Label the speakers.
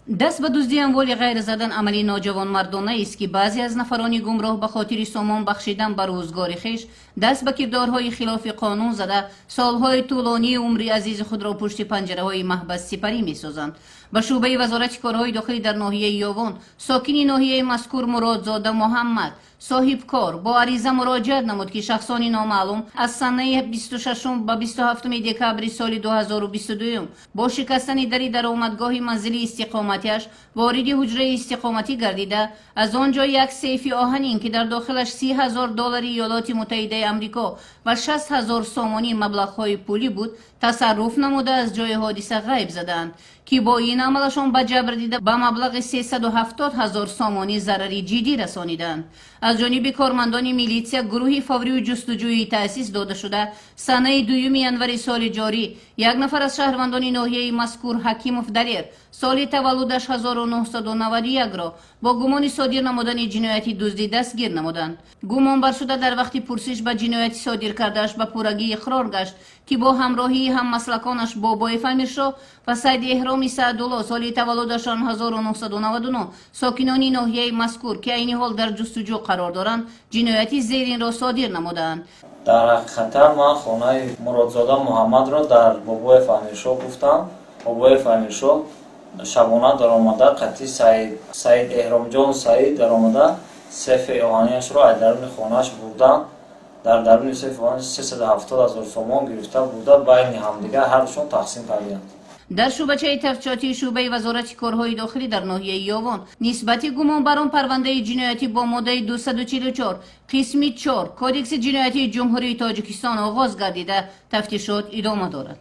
Speaker 1: Даст ба дуздии амволи ғайр задан амали ноҷавонмардонаест, ки баъзе аз нафарони гумроҳ ба хотири сомон бахшидан ба рӯзгори хеш даст ба кирдорҳои хилофи қонун зада, солҳои тӯлонии умри азизи худро пушти панҷараҳои маҳбас сипарӣ месозанд. Ба шӯъбаи Вазорати корҳои дохилӣ дар ноҳияи Ёвон сокини ноҳияи мазкур Муродзода Муҳаммад, соҳибкор, бо ариза муроҷиат намуд, ки шахсони номаълум аз санаи 26 ба 27 декабри соли 2022 бо шикастани дари даромадгоҳи манзили истиқоматиаш вориди ҳуҷраи истиқоматӣ гардида, аз он ҷо як сейфи оҳанин, ки дар дохилаш 30 000 доллари Иёлоти Муттаҳидаи Амрико ва 60 000 сомонӣ маблағҳои пулӣ буд, тасарруф намуда, аз ҷои ҳодиса ғайб задаанд, ки бо ин амалашон ба ҷабрдида ба маблағи 370 ҳазор сомонӣ зарари ҷиддӣ расонидаанд. Аз ҷониби кормандони милитсия гурӯҳи фаврию ҷустуҷӯӣ таъсис дода шуда, санаи 2 январи соли ҷорӣ як нафар аз шаҳрвандони ноҳияи мазкур, Ҳакимов Далер, соли таваллудаш 1991-ро бо гумони содир намудани ҷинояти дуздӣ дастгир намуданд. Гумонбаршуда дар вақти пурсиш ба ҷинояти содир кардааш ба пуррагӣ иқрор гашт, ки бо ҳамроҳии ҳаммаслаконаш Бобоев Амиршоҳ ва Сайди Эҳроми Саъдулло, соли таваллудашон 1999, сокинони ноҳияи мазкур, ки айни ҳол дар ҷустуҷӯ қарор доранд, ҷинояти зеринро содир намудаанд.
Speaker 2: Дар ҳақиқатан ман хонаи Муродзода Муҳаммадро дар Бобоев Амиршоҳ гуфтам. Бобоев Амиршоҳ шабона даромада, қатъи Саид Эҳромҷон Саид даромада, сефи оҳанияшро аз даруни хонааш бурданд. Дар даруни сефи оҳани 370 000 сомон гирифта бурда, байни ҳамдигар ҳардушон тақсим карданд.
Speaker 1: Дар шӯъбачаи тафтишотии шӯъбаи Вазорати корҳои дохилӣ дар ноҳияи Ёвон нисбати гумонбарон парвандаи ҷиноятӣ бо моддаи 244 қисми 4 Кодекси ҷиноятии Ҷумҳурии Тоҷикистон оғоз гардида, тафтишот идома дорад.